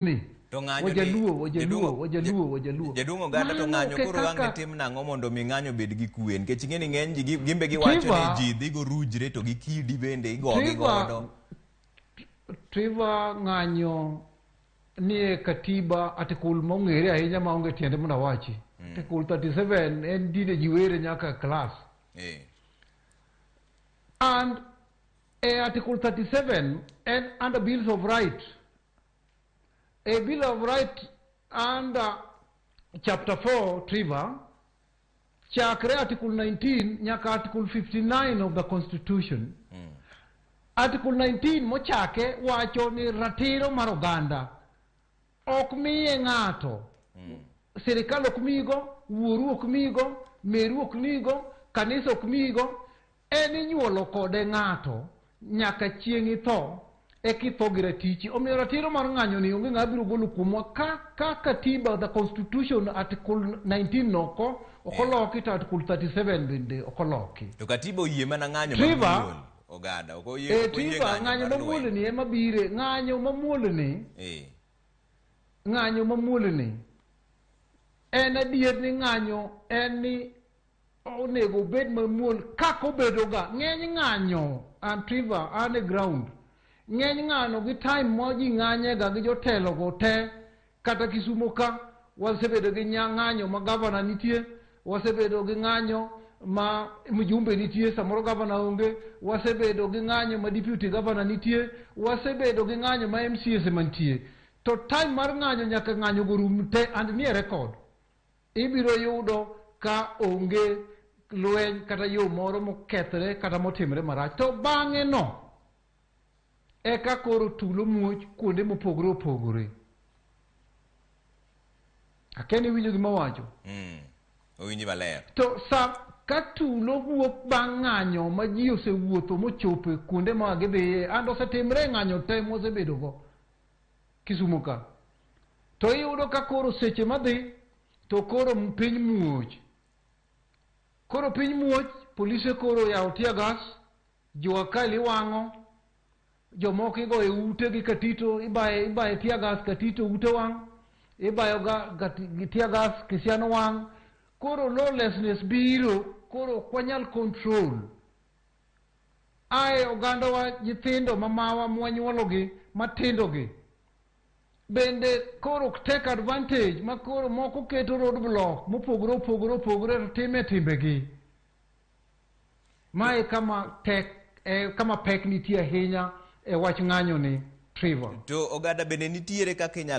Ni. To ng'anyo ni Wajaluo, Wajaluo, jaduong' Wajaluo, Wajaluo. Jaduong' oganda to Mano ng'anyo ok e koro ang' kaka ne tim nang'o mondo mi ng'anyo obed gi kwe nikech ing'e ni ng'eny ji gin be giwacho ni Trevor, ji dhi gorujre to gi kidi bende igogi Trevor, godo. Trevor ng'anyo nie katiba article mong'ere ahinya maonge tiende mondo awachi. Article 37 en dine ji were nyaka e class. And e Article 37 en under Bills of Right. A Bill of Right under Chapter 4, Trevor, chakre Article 19 nyaka Article 59 of the Constitution. Article 19 mochake wacho ni ratiro mar oganda ok miye ng'ato. Sirikal ok migo, wuoru ok migo, meru ok migo, kanisa ok migo, en inyuolo kode ng'ato nyaka chieng' itho eka itho gi ratichi. Omiyo ratiro mar ng'anyo ni onge ng'ama biro golo kuomwa ka, ka katiba the constitution article 19 no oko ok oloki to article 37 bende ok oloki. To katiba oyie mana ng'anyo Trevor, mamuol oganda ok oyie ok oyie Trevor, ng'anyo ng'anyo mar mamuol lweny. ni ema bire, ng'anyo mamuol ni, Ng'anyo mamuol ni en adier ni ng'anyo en ni onego obed mamuol kaka obedo ga. Ng'eny ng'anyo, an Trevor, an e ground. Ng'eny ng'ano gi time ma ji ng'anye ga gi jotelo go te, kata Kisumo ka, wasebedo gi ng'anyo ma gavana nitie, wasebedo gi ng'anyo ma mjumbe nitie, samoro gavana onge, wasebedo gi ng'anyo ma deputy governor nitie, wasebedo gi ng'anyo ma MCAs ema nitie. To time mar ng'anyo nyaka ng'anyo go rum te and nie record. Ibiro yudo ka onge lweny kata yo moro mokethre kata motimre marach. To bang'e no, eka koro tulo muoch kuonde mopogore opogore. Akia ni iwinjo gima awacho? Owinji maler. To sa ka tulo wuok bang' ng'anyo ma ji osewuotho mochopo e kuonde ma gidhiye, and osetimre e ng'anyo te mwasebedo go Kisumo ka. To iyudo ka koro seche madhi to koro piny muoch. Koro piny muoch, polise koro oyawo tear gas, jua kali iwang'o, jomoko igoyo e ute gi katito, ibaye tear gas katito ute wang', ibayo ga tear gas Kisiano wang'. Koro lawlessness biro, koro ok wanyal control. Ae ogandawa nyithindo mamawa mwanyuologi matindo gi bende koro take advantage ma koro moko keto road block mopogore opogore opogore to time timbegi. Mae kama tek, kama pek nitie ahinya e wach ng'anyo ni, Trevor. To oganda bende nitiere kaka inyalo